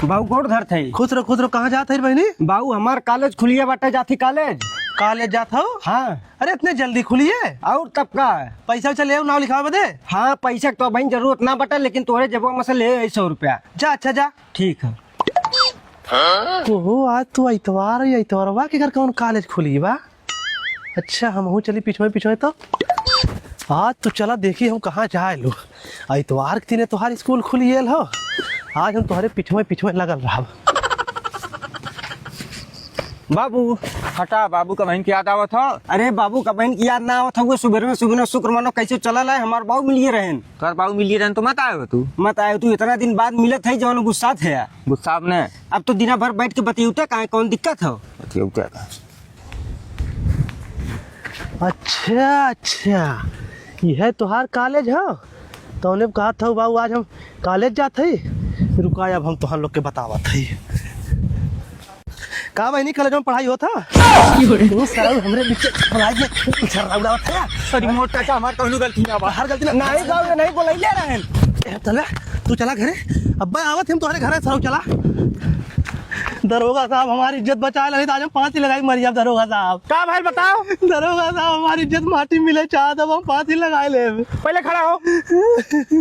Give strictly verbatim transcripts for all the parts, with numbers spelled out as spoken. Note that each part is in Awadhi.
बाबू गोड़ धरत है। खुश रहो, खुश रहो। कहाँ जात है बहिनी? बाबू हमार कॉलेज खुलिया बाटे, जाथी कॉलेज। कॉलेज जात हो? हाँ। अरे इतने जल्दी खुलिए? और तब का? पैसा वैसा ले आओ, नाव लिखावे बदे। हाँ, पैसा के तो बहिन जरूरत ना बाटे, लेकिन तोहरे जेबवा में से ले आई सौ रुपया। जा, अच्छा जा। ठीक है। ओहो, आज तो इतवार है, इतवारवा के घर कौन कॉलेज खुली बा? अच्छा, हमहू चली पिछवे पिछवे तो। आज तो चला देखी हम कहाँ जाए लो। इतवार के दिने तोहार स्कूल खुलियल हो, आज हम तोहरे पिछवे पिछवे लगल रहब। बाबू, हटा, बाबू का बहिन की याद आवत हो? अरे बाबू का बहिन की याद ना आवत हो, वो सुबह में सुबह शुक्र मनो कैसे चलल है, हमार बाबू मिलिए रहन। तोहर बाबू मिलिए रहन तो मत आए हो तू? मत आए हो तू, इतना दिन बाद मिलत है जौन गुस्सा थे। गुस्सा ने? अब तो दिना भर बैठ के बतियौते का है, कौन दिक्कत हो? बतियौते का? अच्छा, अच्छा, यह तोहार कॉलेज हो? तौने कहा था बाबू, आज हम कॉलेज जात हई। रुका, अब हम तोहन लोग के बतावत हई। का बहिनी, कॉलेज में पढ़ाई होता? तू सरऊ हमरे बीच पढ़ाई में झर्रा उड़ावत है। अरे मोटा सा, हमार कौनो गलती ना बा। हर गलती ना। नहीं बाबू, नहीं बोलैले रहन। ए, चला, तू चला घरे। अब्बा आवत हम तोहरे घरे, सरऊ चला। दरोगा साहब, हमारी इज्जत बचा ले, नहीं तो आज हम फांसी लगाई मर जाब, दरोगा साहब। का भाई बताओ? दरोगा साहब, हमारी इज्जत माटी मिले चाहत, अब हम फांसी लगाए लेब। पहले खड़ा हो,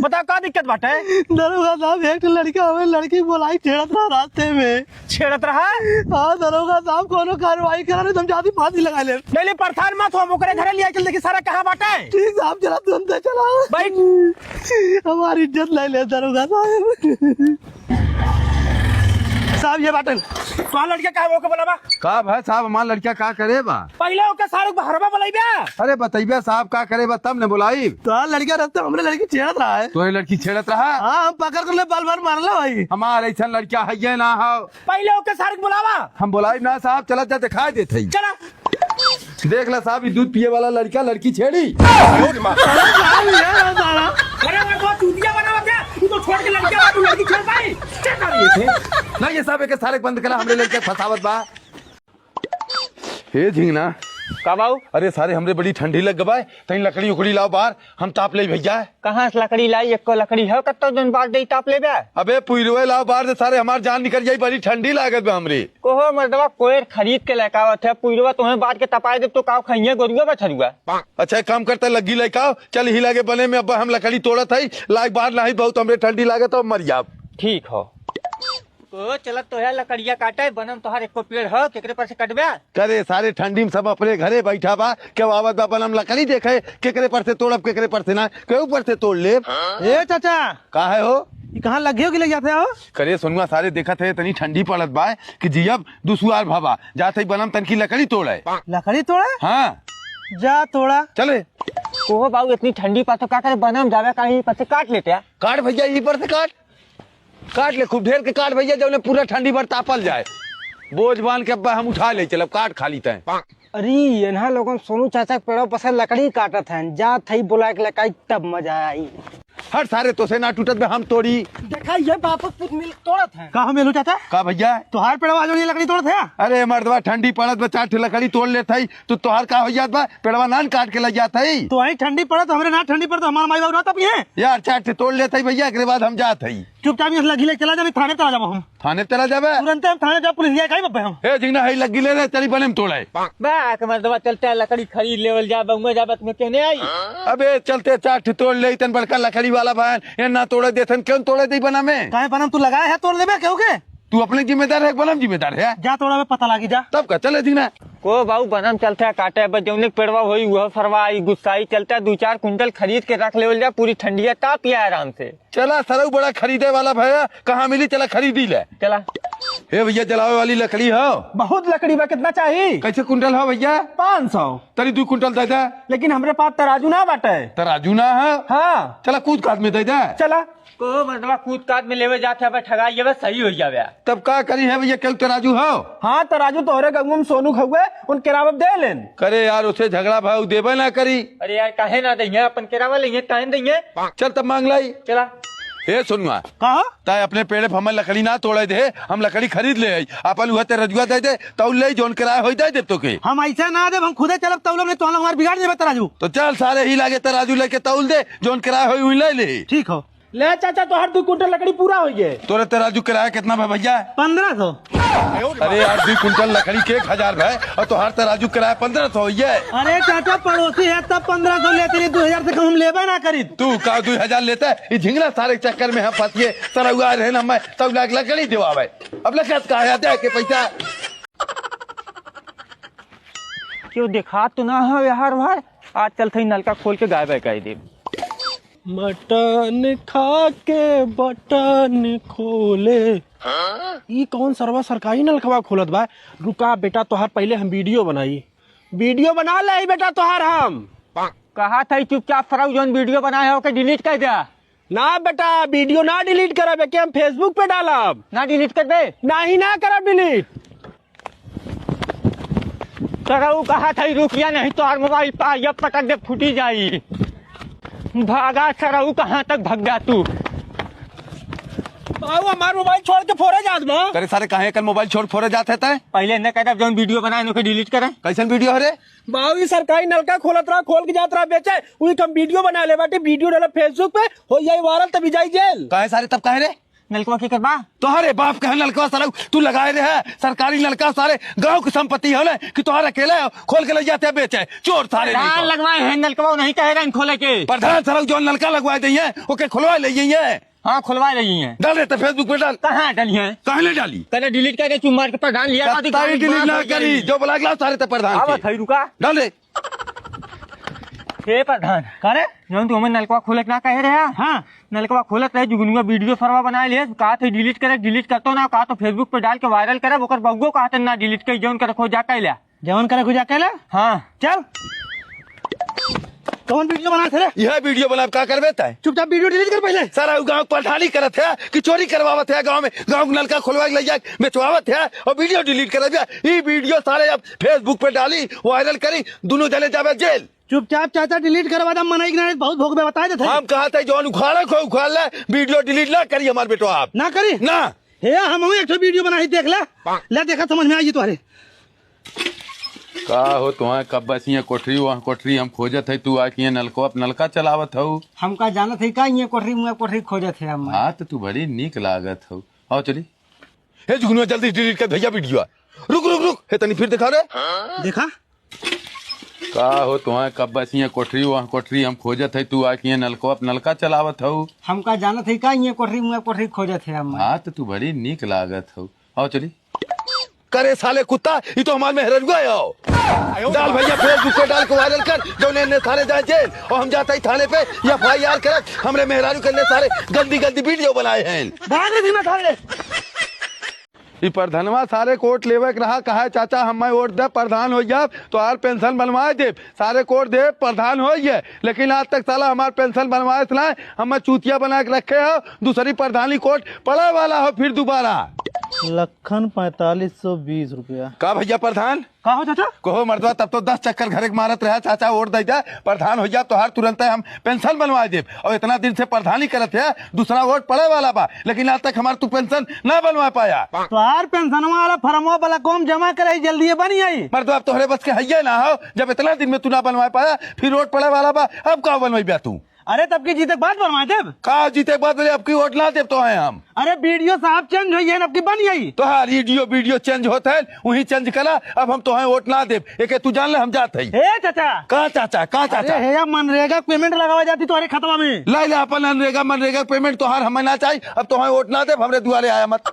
बताओ का दिक्कत बाटे? दरोगा साहब, एक ठे लड़का हमें लड़की बोलाई छेड़त रहा रास्ते में। छेड़त रहा? हाँ दरोगा साहब, कोनो कार्रवाई करा, नहीं तो हम जाती फांसी लगाए लेब। नहीं, नहीं, परेशान मत हो, हम ओकरे घरे लिया चल, देखी सारा कहाँ बाटे। ठीक साहब, चला तुरंत चला। बैठ। हमारी इज्जत ले ले दरोगा साहब। साहब, ये बाटन। तोहार लड़का का ओके बोला बा? का भाई साहब, हमार लड़का का करे बा? पहले ओके सारे बहरवा बोलाई बे। अरे बतैबे साहब, का करे बा तब ने बोलाई। तोहार लड़का रस्ते हमरे लड़की छेड़त रहा है। तोरे लड़की छेड़त रहा? हाँ, हम पकड़ कर ले बाल बाल मारला भाई। हमार ऐसा लड़का है ये ना हो। पहले ओके सारे बोलावा। हम बोलाई ना साहब, चला जा दिखाई देत है। चला। देख ला साहब, ई दूध पिए वाला लड़का लड़की छेड़ी। अरे साहब, ये है साला। अरे वो तो चूतिया बना होता, तू तो छोड़ के लड़कियां, तू लड़की छेड़ पाई? क्या कर रही है? नहीं, ये साहब, एक सारे बंद करा, हमरे लड़के फंसावत बा। हे झिंगना। का बाऊ? अरे सारे, हमरे बड़ी ठंडी लग गबा, तनी लकड़ी उकड़ी लाओ बाहर, हम ताप ले भैया। कहाँ से लकड़ी लाई? एको लकड़ी है कत्तो जौन बार दे ताप लेबे? अबे पुइरवे लाओ बाहर से, सारे हमार जान निकल जाई, बड़ी ठंडी लागत बा हमरे। कोहो मर्दवा, कोयर खरीद के लेके आवत है, पुइरवा तुम्हें बांध के तपाए देब तो काव खइये गोरुआ बछरुआ। अच्छा, एक काम करता, लग्गी लेके आओ, चल ही लागे बने में, अब हम लकड़ी तोड़त हई, लाग बाहर नाही बहुत हमरे ठंडी लागत, अब मर जाब। ठीक हो। कोहो चलत तो है लकड़िया काटे, बनम तोहार एको पेड़ हो, केकरे पर से कटबे? करे सारे ठंडी में सब अपने घरे बैठा बा, केहू आवत बा बनम लकड़ी देखे, केकरे पर से तोड़ब, केकरे पर से ना, केहू पर से तोड़ लेब। ए चाचा, का है हो? ई कहाँ लग्गी हो कि ले जाते हो? करे सोनुआ, सारे देखत है, इतनी ठंडी पड़त बा कि जियब दुसुआर भवा। जात है बनम तनकी लकड़ी तोड़े। लकड़ी तोड़े? हाँ। जा तोड़ा। चले। ओहो बाबू, इतनी ठंडी पा तो का करे, बनम जावे कहीं पर से काट लेते हैं। काट भैया, ई पर से काट। काट ले, खूब ढेर के काट भैया, जौने पूरा ठंडी भर तापल जाए। बोझ बांध के अब्बा हम उठा ले, चलब काट खाली तय। अरे, एन्हा लोगन सोनू चाचा के पेड़वा पर से लकड़ी काटत हैं, जात हई बोलाए के लकाई तब मजा आई। हट सारे, तोसे ना टूटत बे, हम तोड़ी। देखा, ये बापक पुत मिल तोड़त हैं। का हो मेलू चाचा? का भैया? तोहार पेड़वा जो ये लकड़ी तोड़त है? अरे मर्दवा, ठंडी पड़त बा, चार ठे लकड़ी तोड़ लेत हई, तो तोहार का हो जात बा? पेड़वा नान काट के लग जात हई। तो वही ठंडी पड़त, हमरे ना ठंडी पड़त, हमार माई बाबू ना तब ये। यार, चार ठे तोड़ लेत हई भैया, एकरे बाद हम जात हई। चुपचाप यहाँ से लगी ले चला जाबे, थाने चला जाबो हम। थाने चला जाबे? तुरंते हम थाने जाब, पुलिस लिया काई बब्बे हम। ए, जिंगना है, लग्गी ले रे, चली बने में तोड़े। बा, के मर्दवा चलते हैं, लकड़ी खरीद लेवल जा, बउआ जा, बत में क्यों नहीं आई? अबे, चलते चार ठे तोड़ ले, इतन बड़का लकड़ी वाला भान, ये ना तोड़े देथन, क्यों तोड़े दे बना में? काहे बनम तू लगाए है, तोड़ लेबे केहू के? तू अपने जिम्मेदार है, बनम जिम्मेदार है? जा तोड़ा में पता लागी जा। तब का, चले जिंगना। को बाबू बनम चलते हैं काटे, बस जौने पेड़वा होई, वह सरवा आई, गुस्साई, चलते हैं, दो चार कुंटल खरीद के रख लेवल जा, पूरी ठंडिया ताप लिया आराम से। चला सरऊ बड़ा खरीदे वाला भैया, कहाँ मिली, चला खरीदी ले। चला। हे भैया, जलावे वाली लकड़ी हो? बहुत लकड़ी बा, कितना चाही? कैसे कुंटल हो भैया? पाँच सौ। तनी दू कुंटल दे दे। लेकिन हमरे पास तराजू ना बाटे। तराजू ना है? हाँ। चला कूद काद में दे दे। चला। को मर्दवा कूद काद में लेवे जात है, अब ठगा ये बस सही हो जावे। तब का करी है भैया, केहू तराजू हो? हाँ, तराजू तोहरे गंगू में सोनू खउए, उनके राव अब दे लेन। करे यार, उसे झगड़ा भाव देबे ना करी। अरे यार, काहे ना देंगे, अपन केरावा लेंगे, काहे न देंगे? चल तब मांग लाई। चला। हे सोनुआ, का हो? ताय अपने पेड़े पे हमें लकड़ी ना तोड़े दे, हम लकड़ी खरीद ले आई, अपन उहे तराजुआ दे दे, तौल ले, जौन किराया होई दे देब तोके। हम ऐसे ना देब, हम खुदे चलब तौलब, नहीं तो हम हमार बिगाड़ देबे तराजू। तो चल सारे ही लागे तराजू लेके तौल दे, जौन किराया होई उही ले ले। ठीक हो। ले चाचा, तोहार दू कुंटल लकड़ी पूरा होइ गए। तोरे तराजू किराया कितना भा भैया? पन्द्रह सौ। अरे यार, दू कुंटल लकड़ी के एक हजार भा, और तोहार तराजू किराया पन्द्रह सौ होइ गए। अरे चाचा, पड़ोसी है तब पन्द्रह सौ लेते रहे, दू हजार से कम हम लेबे ना करी। तू का दू हजार लेता है? ये झिंगना सारे के चक्कर में हम फंसिए। सरौआ रहे ना मैं, तब लाग लकड़ी देवावे। अब लकत का है, दे के पैसा। क्यों देखा तो ना है यार भाई, आज चल थई नलका खोल के गायब है कह दे। मटन खा के बटन खोले। ई कौन सरवा सरकारी नलकवा खोलत बा? रुका बेटा, तोहार पहिले हम वीडियो बनाई। वीडियो बना ले बेटा तोहार हम। कहा था चुपचाप सरऊ जौन वीडियो बनाए हो के डिलीट कर दे। ना बेटा, वीडियो ना डिलीट करब, एके हम Facebook पे डालब। ना डिलीट करबे? नाही ना करब डिलीट। सरऊ कहा था रुकिया, नहीं तो और मोबाइल पाइप पटक दे फूटी जाई। भागा सरऊ, कहाँ तक भग जा तू? बाबू, हमार मोबाइल छोड़ के फोरे जात बा। अरे सारे, काहे कल मोबाइल छोड़ फोरे जात है तय? पहिले न कहता जौन वीडियो बनाए ओके डिलीट करे। कैसन वीडियो है रे? बाबू, ई सरकारी नलका खोलत रहा, खोल के जात रहा बेचे, उही हम वीडियो बना ले बाटे, वीडियो डाला Facebook पे, हो जाई वायरल तभी जाई जेल। काहे सारे, तब काहे रे? नलकवा के करबा? तोहरे बाप कहे नलकवा सरऊ, तू लगाए रहे है, सरकारी नलका सारे गांव की संपत्ति होले कि तोहर अकेले हो, खोल के ले जाते बेचे, चोर सारे नहीं प्रधान तो। लगवाए हैं नलकवा, नहीं कहे रहे खोले के। प्रधान सरऊ जौन नलका लगवाए दे हैं, ओके खुलवा ले हैं। हाँ, खुलवा ले हैं। डाल दे तो Facebook पे डाल। कहाँ डाली है? कहाँ नहीं डाली? पहले डिलीट करके चुप मार के प्रधान लिया, कत्ता ही डिलीट ना करी, जो बुला के लाओ सारे ते प्रधान के। भाई रुका। डाल दे। हे प्रधान, का रे? जौन तू हमें नलकवा खोले के ना कहे रहे? हाँ। नलकवा खोलत रहे, जुगनुआ वीडियो सरवा बनाए ले, कहा थे डिलीट करे, डिलीट करतो ना, कहा तो Facebook पे डाल के वायरल करे, ओकर बउगो कहा थे ना डिलीट कर, जौन करे खो जा कैला। जौन करे खो जा कैला? हाँ। चल। कौन वीडियो बना थे रे? यह वीडियो बना, का करबे तय? चुपचाप वीडियो डिलीट कर पहले। सारा गांव प्रधानी करत है कि चोरी करवावत है गांव में, गांव के नलका खोलवा के ले जाए बेचवावत है और वीडियो डिलीट करत है। ई वीडियो सारे अब Facebook पे डाली, वायरल करी, दोनों जने जाबे जेल। चुपचाप चाचा डिलीट करवा दे, मनई के नाई बहुत भोगबे, बताए देते हैं। हम कहा थे जौन उखाड़े को उखाड़ ले, वीडियो डिलीट ना करी हमार बेटो आप। ना करी? ना। हे, हम एक ठो वीडियो बनाई, देख ले। ले देखा, समझ में आई तोहरे। का हो तुहां, कब बस ये कोठरी वहाँ कोठरी हम खोजत है, तू आके ये नलको, अब नलका चलावत हऊ। हमका जानत है का ये कोठरी मुआ कोठरी खोजत है हम? हाँ, तो तू बड़ी नीक लागत हऊ। आओ चली। हे जुगनुआ, जल्दी डिलीट कर भैया वीडियो। रुक, रुक, रुक, हे तनी फिर दिखा रे। देखा? का हो तुहां, कब बस ये कोठरी वहाँ कोठरी हम खोजत है, तू आके ये नलको, अब नलका चलावत हऊ। हमका जानत है का ये कोठरी मुआ कोठरी खोजत है हम? हाँ, तो तू बड़ी नीक लागत हऊ। आओ चली। करे साले कुत्ता, ई तो हमार मेहररुआ है। डाल भैया Facebook पे डाल के वायरल कर, जौने ने सारे जाए जेल और हम जाते ही थाने पे FIR करत, हमरे मेहरारू के ने सारे गंदी गंदी वीडियो बनाए हैं। भाग रे भीमा साले। ई प्रधनवा सारे के वोट लेवे के रहा, कहा चाचा हमें वोट दे, प्रधान हो जाब, तोहार पेंशन बनवाए देब। सारे के वोट देब, प्रधान हो गए, लेकिन आज तक साला हमार पेंशन बनवाए से ना, हमें चूतिया बना के रखे हो। दूसरी प्रधानी के वोट पड़े वाला हो फिर दोबारा। लखन पैंतालीस सौ बीस रुपया। का भैया प्रधान? का हो चाचा? कहो मर्दवा, तब तो दस चक्कर घरे के मारत रहा, चाचा वोट दे दे, प्रधान हो जा, तोहार तुरंत हम पेंशन बनवा देब। और इतना दिन से प्रधानी करत है, दूसरा वोट पड़े वाला बा, लेकिन आज तक हमार तू पेंशन ना बनवा पाया। तोहार पेंशनवा वाला फॉर्मवा ब्लॉकवा में जमा करे, जल्दी बन जाई। मर्दवा, अब तोहरे बस के हइये ना हो, जब इतना दिन में तू ना बनवा पाया, फिर वोट पड़े वाला बा, अब का बनवाई बा तू? अरे, तब की जीते के बाद बनवा देब। का जीते के बाद? अरे, अब की वोट ना देब तो है हम। अरे, BDO साहब change होई है, अब की बन जाई। तोहार BDO, BDO change होत है, वही change करा। अब हम तोहे वोट ना देब, एके तू जान ले, हम जात हई। हे चाचा। का चाचा, का अरे चाचा? हे यार, मनरेगा payment लगावा जाती तोहरे खतवा में। लाई ले अपन मनरेगा, मनरेगा payment तोहार हमें ना चाही। अब तोहे वोट ना देब, हमरे दुआरे आया मत।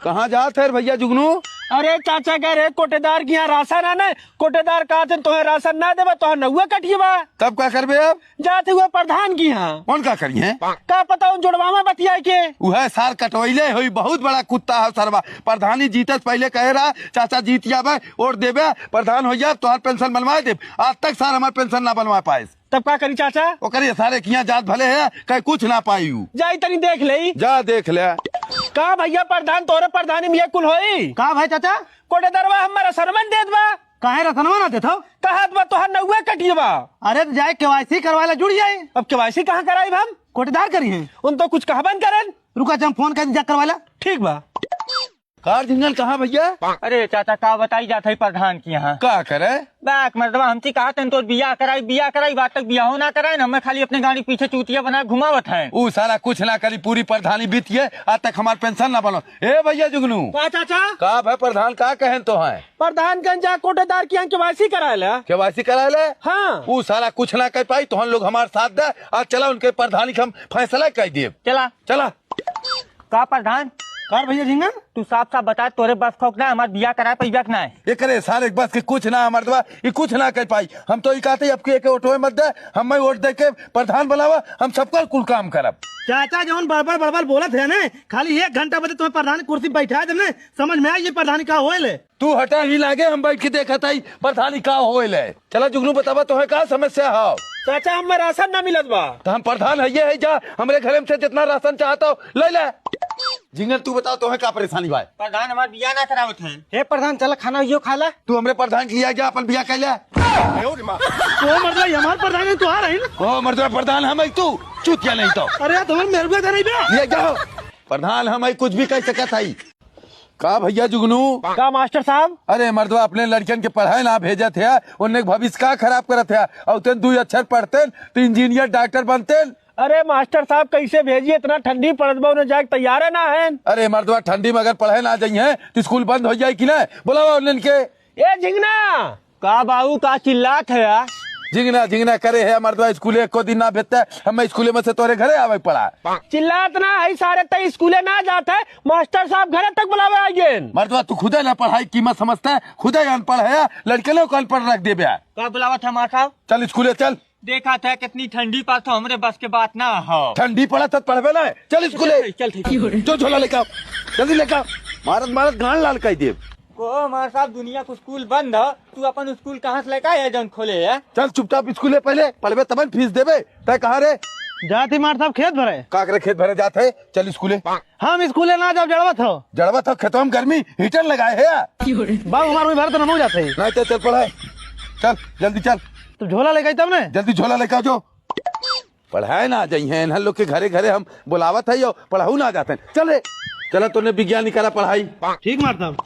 कहाँ जात है भैया जुगनू? अरे चाचा, कह रहे कोटेदार के यहाँ राशन आना है, कोटेदार कहा थे तोहे राशन ना देबा, तोहार नौवा कटिए बा। तब का करबे अब? जात हुआ प्रधान की यहाँ। कौन का करी है? का पता उन जोड़वा में बतिया के। उहे सार कटवैले होई, बहुत बड़ा कुत्ता है सरवा। प्रधानी जीतत पहले कहे रहा, "चाचा जीत जाबे, वोट देबे, प्रधान हो जाब, तोहार पेंशन बनवा देब।" आज तक सार हमार पेंशन ना बनवा पाए। तब का करी चाचा? ओकरे सारे किया जात भले है, कहीं कुछ ना पाई उ। जाई तनी देख लेई। जा देख ले। का भैया प्रधान, तोरे प्रधानी में ये कुल होई? का भाई चाचा? कोटेदरवा हमारा सरमन देत बा। काहे रसनवा ना देत हो? कहत बा तोहार नौवा कटिए बा। अरे तो जाए KYC करवाला, जुड़ जाए। अब KYC कहाँ कराई हम? कोटेदार करी है। उन तो कुछ कहबन करन। रुका, जब फोन कर जा करवाला। ठीक बा। कार झिंगन कहाँ भइया? अरे चाचा, का बताई जात है प्रधान के यहाँ। का करे? बाक मर्दवा, हमसे कहा तन तोर बियाह कराई, बियाह कराई, बात तक बियाहो ना कराए, हमें खाली अपने गाड़ी पीछे चूतिया बनाए घुमावत है। ऊ साला कुछ ना करी, पूरी प्रधानी बीत गए, आज तक हमार पेंशन ना बनो। ए भइया जुगनू। का चाचा? का भाई प्रधान, का कहन तो है? प्रधान गंज जा कोटेदार की यहाँ केवाईसी कराए ला। केवाईसी कराए ला? हाँ। ऊ साला कुछ ना कर पाई, तोहन लोग हमार साथ दे, आज चला उनके प्रधानी के हम फैसला कर देब। चला। चला। का प्रधान? का भइया झिंगन? तू साफ साफ बता, तोरे बस खौक ना, हमार बियाह कराए पैबा के ना है। एकरे सारे बस के कुछ ना, मर्दवा, ई कुछ ना कर पाई। हम तो ई कहते अब के एके वोटवे मत दे, हमें वोट दे के प्रधान बनावा, हम सबका कुल काम करब। चाचा जौन बड़बड़ बड़बड़ बोलत है ने, खाली एक घंटा बदे तुम्हें प्रधान कुर्सी बैठा देब ने, समझ में आई ये प्रधानी का होए ले। तू हटा ही लागे, हम बैठ के देखत हई प्रधानी का होए ले। चला जुगनू बतावा तोहे का समस्या है? चाचा हमें राशन ना मिलत बा। तो हम प्रधान हइये है जा, हमरे घरे में से जितना राशन चाहत हो ले ले। झिंगन तू बता तोहे का परेशानी बा? प्रधान हमार बियाह ना करावत है। हे प्रधान चला खाना यो खा ला। तू हमरे प्रधान के लिया जा अपन बियाह कर ले। तो मतलब ये हमार प्रधान है, तू आ रही ना? ओ मर्दवा प्रधान हम है तू, चूतिया नहीं तो। अरे यार तुम्हारे मेहरुआ दे नहीं बे। ये जाओ। प्रधान हम है कुछ भी कह सकत है। का भइया जुगनू? का मास्टर साहब? अरे मर्दवा अपने लड़कन के पढ़ाए ना भेजत है, उनने के भविष्य का खराब करत है। और तेन दुई अक्षर पढ़तेन तो इंजीनियर डॉक्टर बनतेन। अरे मास्टर साहब कैसे भेजिए, इतना ठंडी पड़त बा, उन्हें जाए के तैयार है ना है। अरे मर्दवा ठंडी में अगर पढ़े ना जाइए तो स्कूल बंद हो जाए कि ना? बुलावा उन्हन के। ए झिंगना, का बाबू का चिल्लात है यार? झिंगना झिंगना करे है मर्दवा, स्कूले एको दिन ना भेजता है, हम स्कूले में से तोरे घरे आवे के पड़ा। चिल्लात ना है सारे, तई स्कूले ना जात है, मास्टर साहब घरे तक बुलावे आ गए। मर्दवा तू खुदे ना पढ़ाई कीमत समझता है, खुदे अनपढ़ है, लड़के लोग को अनपढ़ रख देबे। का बुलावत है मास्टर साहब? चल स्कूले चल। देखा था कितनी ठंडी पड़त हो, हमरे बस के बात ना हो। ठंडी पड़त है, पढ़बे ना। चल स्कूले। चल, चल, ठीक है। जो झोला लेके आओ, जल्दी लेके आओ। मारत मारत गांड लाल कर देब। को मार साहब, दुनिया के स्कूल बंद है, तू अपन स्कूल कहाँ से लेके आया जौन खोले है? चल चुपचाप स्कूले पहले, पढ़बे तबन फीस देबे। तय कहाँ रे? जात ही मार साहब खेत भरे। का करे खेत भरे जात है? चल स्कूले। हम स्कूले ना जाब, जड़वत हो। जड़वत हो, खेतवा में गर्मी, हीटर लगाए है। बाबू हमार भी भरे तो नमो जात है। नहीं तो चल पढ़ाए। चल जल्दी चल। तो झोला लेके आई तब ने? जल्दी झोला लेके आ जो। पढ़ाए ना जाई हैं, इन्हन लोग के घरे घरे हम बुलावत है, यो पढ़ाऊ ना जाते हैं। चल रे, चला तोने विज्ञान निकाला पढ़ाई। ठीक मार साहब।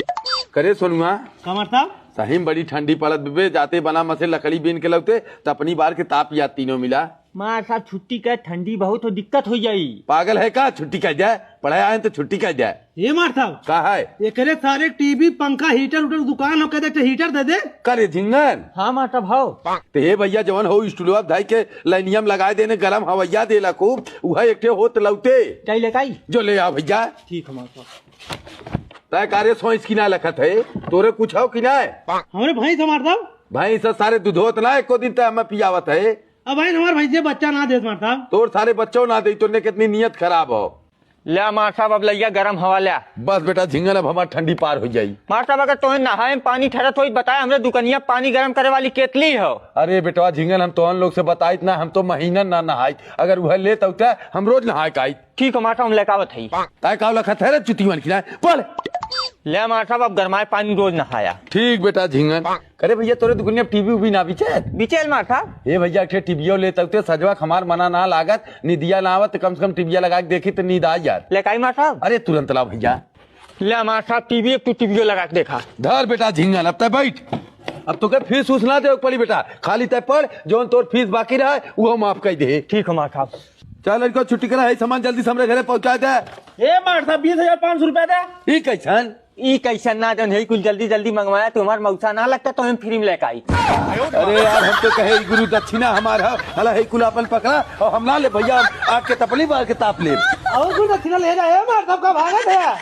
करे सोनुआ। का मार साहब? सही में बड़ी ठंडी पड़त बे, जाते बना मसे लकड़ी बीन के लौते, त अपनी बार के ताप याद तीनों मिला। मार साहब छुट्टी का, ठंडी बहुत हो, दिक्कत हो जाई। पागल है का? छुट्टी कर जाए, पढ़ाए आए तो छुट्टी कर जाए। ये मार साहब। का है? एकरे सारे टीवी, पंखा, हीटर उटर दुकान हो, कह दे, हीटर दे दे। करे झिंगन। हाँ मार साहब, हाओ। ते हे भइया जवन हो स्टूलवा धाई के लाइनिया में लगाए देने, गरम हवैया देला खूब, उहे एक ठे होत लौते। चाही लेकाई? जो ले आ भइया। ठीक है मार साहब। तय कारे सोइस की ना लखत है, तोरे कुछ हो कि ना है? हमरे भैंस है मार साहब। भैंस है सारे दूधोत ना, एको दिन तय हमें पियावत है। अब भाई हमार भैंसे बच्चा ना देत मार साहब। तोर सारे बच्चों ना दे, तोने कितनी नियत खराब हो। ले मार साहब, अब लइया गरम हवा ले। बस बेटा झिंगन, अब हमार ठंडी पार हो जाई। मार साहब, अगर तोहे नहाए में पानी ठहरत होई, बताए, हमरे दुकनिया पानी गरम करे वाली केतली हो। अरे बेटवा झिंगन, हम तोहन लोग से बताइत ना, हम तो महीना ना नहाइत। अगर उहे लेत औते, हम रोज नहाए के आइत। ठीक हो मार साहब, हम लेके आवत हई। ताय का लखत है रे चुतिवन की ना? पढ़। ले मार साहब, अब गरमाए पानी रोज नहाया। ठीक बेटा झिंगन। करे भइया, तोरे दुकनिया टीवी उवी ना बिचे? बिचेल मार साहब। ए भइया, एक ठे टीवीओ लेत औते, सजवा के हमार मना ना लागत, निदिया ना आवत, कम से कम टीवीया लगा के देखी त नींद आ यार। लेकाई मार साहब। अरे तुरंत ला भइया। ले मार साहब, टीवी, एक तू टीवीओ लगा के देखा। धर बेटा झिंगन, अब तय बैठ। अब तोके फीस उस ना देवे के पड़ी बेटा, खाली तय पढ़, जौन तोर फीस बाकी रहे, उहो माफ कर दे। ठीक हो मार साहब। चल लड़को, छुट्टी करा, है सामान जल्दी से हमरे घरे पहुंचा दे। ए मार साहब, बीस हजार पाँच सौ रुपया दे। ई कैसन? ई कैसन ना जौन है, कुल जल्दी जल्दी मंगवाया, तुम्हार मौसा ना लगता तो हम फ्री में लेके आई। अरे यार, हम तो कहे ई गुरु दक्षिणा हमार है, हला है कुल अपन पकड़ा और हम ना ले भइया, हम आग के तपली बार के ताप ले। और गुरु दक्षिणा ले जाए, मार साहब का भागत है।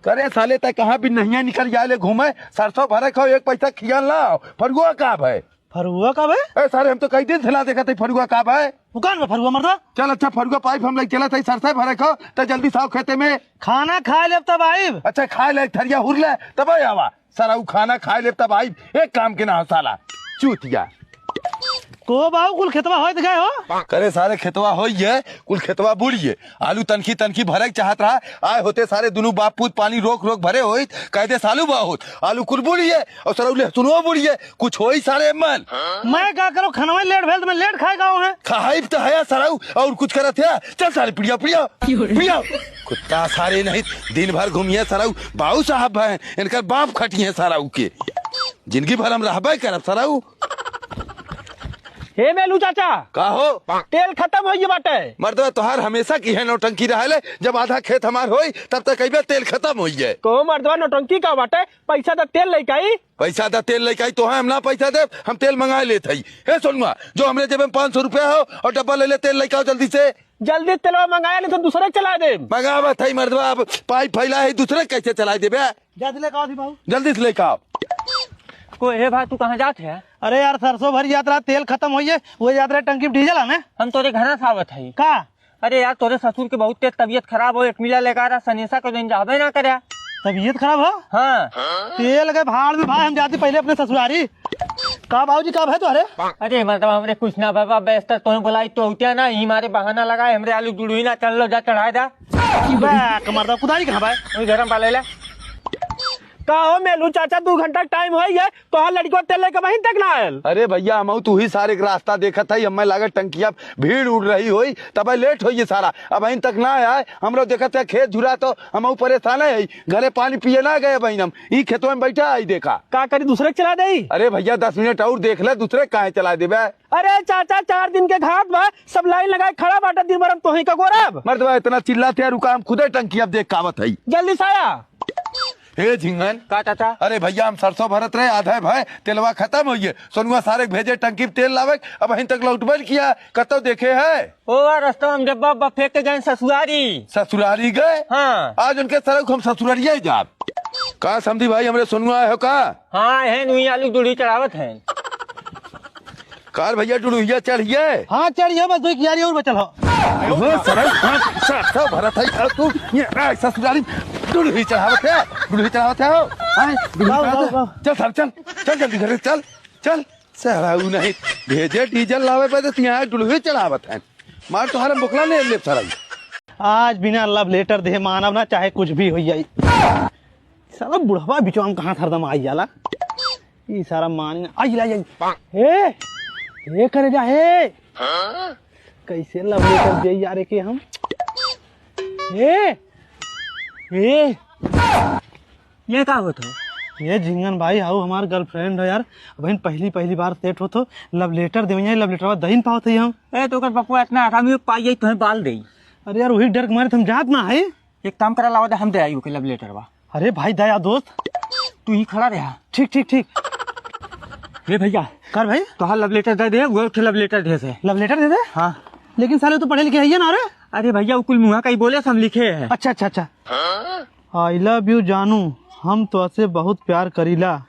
करे साले, तय कहाँ भी नहीं निकल जाए ले घूमे, सरसों भरे खाओ, एक पैसा खियाल ना हो, फरुआ का भाई। फरुआ का बे? ए सारे, हम तो कई दिन से ना देखत हई फरुआ का बा। दुकान में फरुआ मर्दा। चल अच्छा, फरुआ पाइप हम लइके चलत हई, सरसों भरे खाओ, त जल्दी से आओ खेते में। खाना खाए लेब तब आइब। अच्छा, खाए ले, थरिया हुर ले, तब आवा। सारा उ खाना खाए लेब तब आइब। एक काम के ना हो साला, चूतिया। को बाऊ, कुल खेतवा होइत गए हो? करे सारे, खेतवा होइए, कुल खेतवा बुड़िए। आलू तनखी तनखी भरे के चाहत रहा, आए होते सारे दुनू बाप पूत पानी रोक रोक भरे होइत, कह दे सालू बहुत, आलू कुल बुड़िए और सरऊ लहसुनो बुड़िए, कुछ होई सारे मन। मैं का करो, खनवा लेट भेल तो मैं लेट खाए गाँव है। खाइब तो है सरऊ, और कुछ करत है? चल सारे पिड़िया पिड़िया पिड़िया। कुत्ता सारे नहीं, दिन भर घूमिए सरऊ, बाऊ साहब हैं, इनकर बाप खटिए सरऊ के। जिंदगी भर हम रहबे करब सरऊ। हे मेलू चाचा, का हो? तेल खतम होइए बाटे। मर्दवा, तोहार हमेशा की है नौटंकी रहले, जब आधा खेत हमार होई, तब तक कहिबे तेल खतम होइए। कहो मर्दवा, नौटंकी का बाटे? पैसा द, तेल लेके आई। पैसा द, तेल लेके आई, तोहे हम ना पैसा देब, हम तेल मंगा लेत हई। हे सोनुआ, जो हमरे जेबे में पाँच सौ रुपया हो और डब्बा ले ले, तेल लेके आओ जल्दी से। जल्दी तेलवा मंगाया, नहीं तो दूसरे के चला देब। मंगावत हई मर्दवा, अब पाइप फैला है, दूसरे के कैसे चला देबे? जल्दी लेके आओ थी बाबू। जल्दी से लेके आओ। को हे भाई, तू कहाँ जात है? अरे यार, सरसों भर जात रहा, तेल खतम होइए, वो जात रहा टंकी में डीजल है ना। हम तोरे घर से आवत हई। का? अरे यार, तोरे ससुर के बहुत तेज तबीयत खराब हो, एक मिला लेकर आ, सनेसा के दिन जाबे ना करे। तबीयत खराब हो? हाँ। तेल के भाड़ में भाई, हम जाती पहले अपने ससुरारी। का बाबूजी, का भय तोहरे? अरे मतलब हमरे कुछ ना बाबा, बेस्तर तोहे बुलाई तो होतिया ना, ही मारे बहाना लगाए, हमरे आलू जुड़ुई ना, चल लो जा चढ़ाए दा। बे, कमर दा, कुदारी कहाँ बा? वही गरम पा ले ले। का हो मेलू चाचा, दू घंटा टाइम होई है, तोहार लड़िकवा तेल लेके बहिन तक ना आयल। अरे भैया, हमहू तू ही सारे के रास्ता देखत हई, हमें लागत टंकिया भीड़ उड़ रही होई, तब लेट होई ये सारा। अब बहिन तक ना आए, हम लोग देखत है खेत झुरा तो हमहू परेशान है, घरे पानी पिए ना गए बहिन हम, ई खेतवा में बैठा है देखा। का करी, दूसरे के चला देई? अरे भैया, दस मिनट और देख ले, दूसरे काहे चला देबे? अरे चाचा, चार दिन के घात बा, सब लाइन लगाए खड़ा बाटे, दिन भर हम तोही का गोरब। मर्दवा, इतना चिल्लाते हैं, रुका, हम खुदे टंकी अब देख कावत हई। जल्दी से आया। हे झिंगन। का चाचा? अरे भैया, हम सरसों भरत रहे, आधा भय तेलवा खतम होइए। सोनुआ सारे के भेजे टंकी पे तेल लावे, अब बहिन तक लौटबे न किया, कतो देखे है? ओ, आ रस्ता में डब्बा उब्बा फेंक के गए ससुरारी। ससुरारी गए? हाँ। आज उनके सरऊ हम ससुरारिया ही जाब। का समधी भाई, हमरे सोनुआ आए हो का? हाँ, है नुई आलू दूढ़ी चढ़ावत हैं। कार भैया, डुड़ुहिया चढ़िए। हाँ, चढ़िए, बस दो कियारी और बचल हो। हो, सरऊ, हाँ, सरऊ भरत है, और तू, ये, आ, ससुरारी, डुड़ुही चढ़ावत है, डुड़ुही चढ़ावत है, हो। आए, डुड़ुही लाओ, चढ़ावत लाओ, है। लाओ। चल, साहब, चल, चल, जल्दी घर चल, चल। सरऊ नहीं, भेजे डीजल लावे पे तो यहाँ डुड़ुही चढ़ावत है। मार तोहरा बोकला ले ले, सरऊ। आज बिना love letter दे मानव ना, चाहे कुछ भी हो जाई। साला बुढ़वा बिचवा में कहाँ हरदम आई जाला। ई सारा मानी ना। आई, आई, आई। ए, ए करे जा, ए। कैसे love letter दे यार के हम? ए, ए। ये का होत हो? ये झिंगन भाई, हाउ हमार girlfriend हो यार। बहन, पहली, पहली बार set होत हो। Love letter देवे, love letter दहिन पावत है हम। ए, तो ओकर पप्पू इतना आराम ही पाई, तुम्हें बाल दे। अरे यार, वही डर के मारे तो हम जात ना है। एक काम करा, लावा दे, हम दे आई ओके love letter बा। अरे भाई, दया दोस्त। तू ही खड़ा रहा। ठीक, ठीक, ठीक। हे भैया। कर भाई। तोहार love letter दे दे, वो उठे love letter दे दे। Love letter दे दे? हाँ। लेकिन साले, तू पढ़े लिखे है ना रे? अरे भैया, वो कुल मुँहा का ही बोले, हम लिखे हैं। अच्छा, अच्छा, अच्छा। I love you जानू, हम तोहसे बहुत प्यार करीला,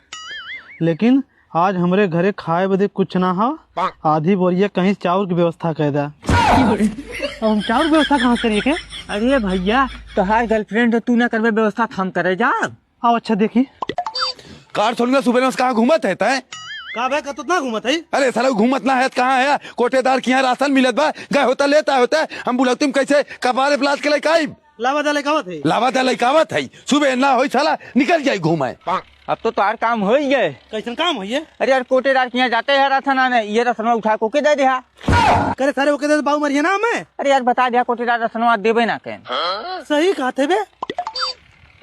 लेकिन आज हमरे घरे खाए बदे कुछ ना हो, आधी बोरिया कहीं चाउर की व्यवस्था कर दा। अब हम चाउर व्यवस्था कहाँ से करिए के? अरे भैया, तोहार girlfriend है, तू ना करबे व्यवस्था, हम करे जा। आओ, अच्छा देखी। कार छोड़ के सुबह में कहाँ घूमत है तैं? का बे, कतत ना घूमत है? अरे साला, घूमत ना है त कहाँ है? कोटेदार के यहाँ राशन मिलत बा, गए होता लेता होता, हम बुलौती में कैसे कपारे पे लाद के लेके आइब? लावा दा लेके आवत है। लावा दा लेके आवत है। सुबह ना होई साला, निकल जाई घूमे। अब तो तोहार काम होई गए। कैसन काम होई है? अरे यार, कोटेदार के यहाँ जाते हैं राशन आने, ये राशनवा उठा के ओके दे दिया। करे सारे ओके दे दे, बाऊ मरिए ना हमें। अरे यार, बता दिया कोटेदार राशनवा देबे ना कहें। सही कहते बे।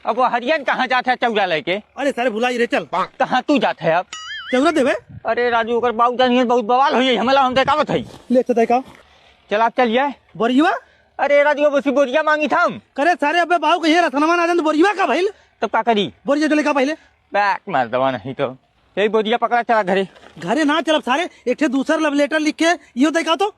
अब वो हरियन कहाँ जाते हैं चौरा लेके? अरे सारे भुलाई रे, चल। कहाँ तू जाते है अब? चौरा देबे। अरे राजू, ओकर बाऊ जानिए बहुत बवाल होई है, हमला हम देखावत है। ले तो देखा। चल आप चलिए। बोरिया? अरे राजू, अब उसी बोरिया मांगी था हम। करे सारे, अबे बाऊ कहिए रसनवा ना देन तो बोरिया का भइल? तब का करी? बोरिया चले का पहले? बैक मार दवा नहीं तो। यही बोरिया पकड़ा, चला घरे। घरे ना चलब सारे, एक ठे दूसर love letter लिख के यो देखा तो।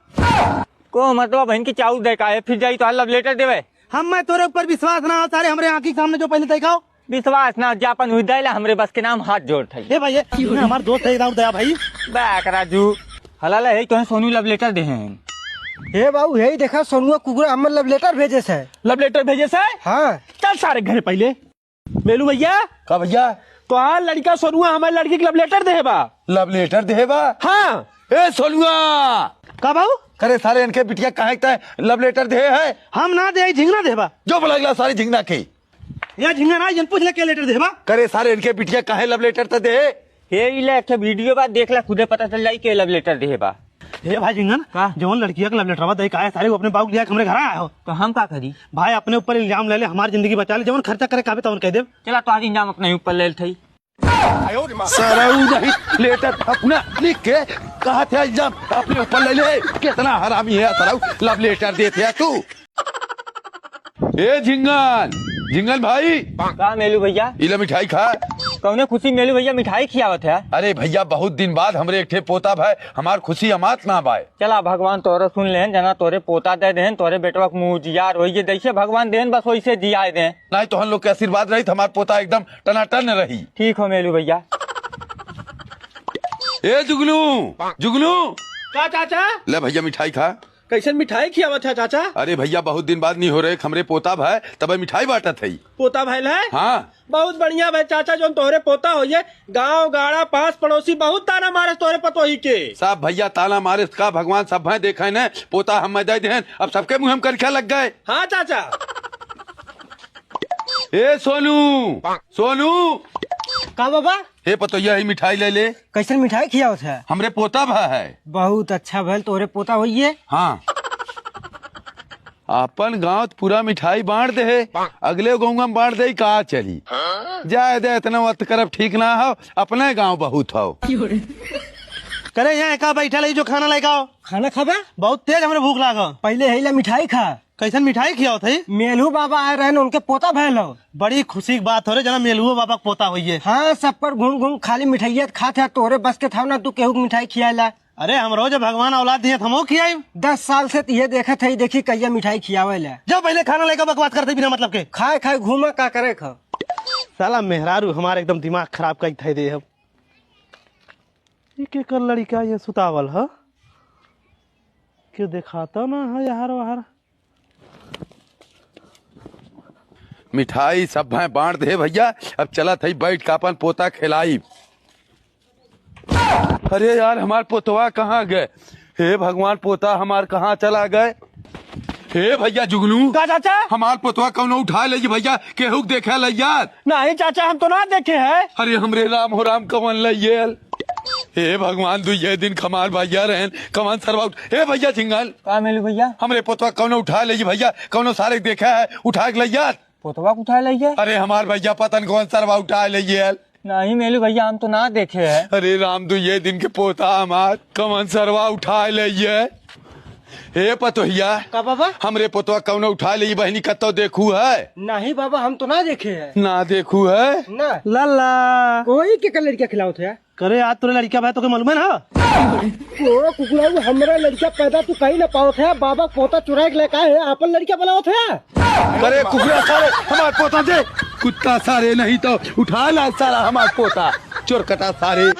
को मतलब बहन की चाउर देखा है, फिर जाई तो love letter देवे। हम मैं तोरे ऊपर विश्वास ना हो सारे, हमरे आँखी के सामने जो पहले देखाओ। विश्वास ना हो, जा अपन हुई दैला, हमरे बस के नाम हाथ जोड़ थाई। ए भाई, ये हमार दोस्त है, इधर दया भाई। बैक राजू, हलाला है, तोहे सोनू love letter दे हैं। हे बाबू, यही देखा, सोनुआ कुकुरा हमर love letter भेजे से। Love letter भेजे से? हाँ। चल सारे घरे पहले। मेलू भैया। का भैया? तोहार लड़का सोनुआ हमार लड़की के love letter देहे बा। Love letter देहे बा? हाँ। ए सोनुआ! का बाऊ? करे सारे, इनके बिटिया काहे तय love letter दे है? हम ना दे, झिंगना देबा। जो बोला अगला सारे झिंगना के। या झिंगना ना, जन पूछ ले के letter देबा। करे सारे, इनके बिटिया काहे love letter त दे? हे, ई ले एक ठे video बा, देख ले, खुदे पता चल जाई के love letter देबा। हे भाई झिंगन, का? जवन लड़किया के love letter बा, दे काहे सारे वो अपने बाऊ के लिया के हमरे घर आया हो? तो हम का करी? भाई अपने ऊपर इल्जाम ले ले, हमारी जिंदगी बचा ले, जवन खर्चा करे कहबे तवन कह देब। चला, तो आज इल्जाम अपने ऊपर ले लेथई। सारा ऊ नहीं letter अपना लिख के कहा थे इल्जाम अपने ऊपर ले ले। कितना हरामी है सारा ऊ, love letter देते है तू। ए झिंगन, झिंगन भाई। का मेलू भैया? इला मिठाई खा। कौने खुशी मेलू भैया मिठाई खियावत है? अरे भैया, बहुत दिन बाद हमरे एक ठे पोता भाई, हमार खुशी अमात ना बाय। चला भगवान तोरे सुन लेहन, जना तोरे पोता दे देहन, तोरे बेटवा के मुँह उजियार होइए, जैसे भगवान देहन बस वैसे जियाए देहन। नहीं तो हम लोग के आशीर्वाद रही तो हमार पोता एकदम टनाटन रही। ठीक हो मेलू भैया। ए जुगनू, जुगनू। का चाचा? ले भैया मिठाई खा। कैसन मिठाई खियावत है चाचा? अरे भैया, बहुत दिन बाद नहीं हो रहे, हमरे पोता भाई तब मिठाई बांटत है। पोता भाई है? हाँ। बहुत बढ़िया भाई चाचा, जोन तोहरे पोता होइए, गांव गाड़ा पास पड़ोसी बहुत ताना मारे तोहरे पतोही के। सब भैया ताना मारे का भगवान सब भाई देखे न, पोता हम दे देहन, अब सबके मुंह हम करिखा लग गए। हाँ चाचा। ए सोनू, सोनू। का बाबा? हे पतोहिया, ही मिठाई ले ले। कैसन मिठाई खियावत है? हमरे पोता भा है। बहुत अच्छा भल, तोहरे पोता होइए। हाँ। अपन गांव त पूरा मिठाई बांट दे है, अगले गांव में बांट दे का चली? जाए दे, इतना वत करब ठीक ना हो, अपने गांव बहुत हो। करे यहाँ का बैठल है जो खाना लेके आओ। खाना खाबे? बहुत तेज हमरे भूख लागो। पहले है ला मिठाई खा। कैसन मिठाई खियावत है? मेलहू बाबा आए रहन, उनके पोता भयल हो। बड़ी खुशी की बात हो रे, जना मेलहू बाबा के पोता होइए। हाँ, सब पर घूम घूम खाली मिठाइया खात है, तोरे बस के था ना तू केहू के मिठाई खियाला। अरे हमरो जब भगवान औलाद दिए त हमहू खियाई। दस साल से त ये देखत है, देखी कहिया मिठाई खियावे ला। जब पहले खाना लेकर बकवास करते बिना मतलब के। खाए खाए घूमा का करे खा। साला मेहरारू हमारे एकदम दिमाग खराब कर थे दे अब। ई केकर लड़िका ये सुतावल ह? के देखाता ना है यार वार। मिठाई सब भाई बांट दे भैया, अब चलत है बैठ के अपन पोता खिलाई। अरे यार, हमार पोतवा कहाँ गए? हे भगवान, पोता हमार कहाँ चला गए? हे भैया जुगनू, का चाचा? हमार पोतवा कौनो उठा ले भैया, केहू के देखे ले यार। नहीं चाचा, हम तो ना देखे हैं। अरे हमरे राम हो राम, कवन ले ये? हे भगवान, दुइये दिन खमार भैया रहन, कवन सरवा उठ-, हे भैया झिंगल, का मिली भैया? हमरे पोतवा कौनो उठा ले भैया, कौनो सारे के देखा है, उठा के ले यार। पोतवा के उठा ले गया? अरे हमार भैया पता न कौन सरवा उठा ले गया। नहीं मेलू भैया, हम तो ना देखे हैं। अरे राम, दुइये दिन के पोता हमार, कौन सरवा उठा ले गया? हे पतोहिया, का बाबा? हमरे पोतवा कौनो उठा ले बहिनी, कतो देखू है? नहीं बाबा, हम तो ना देखे हैं। ना देखू है? ना। लल्ला। कोई के कर लड़किया खिलावत है? करे आज तोरे लड़का भाई तोके मालूम है ना? ओ कुकुरा, वो हमरा लड़का पैदा तू कहीं ना पावत है, बाबा पोता चुराए के लेका है, आपन लड़का बनावत है। अरे कुकुरा सारे, हमार पोता दे। कुत्ता सारे, नहीं तो उठा ला सारा हमार पोता, चोर कटा सारे।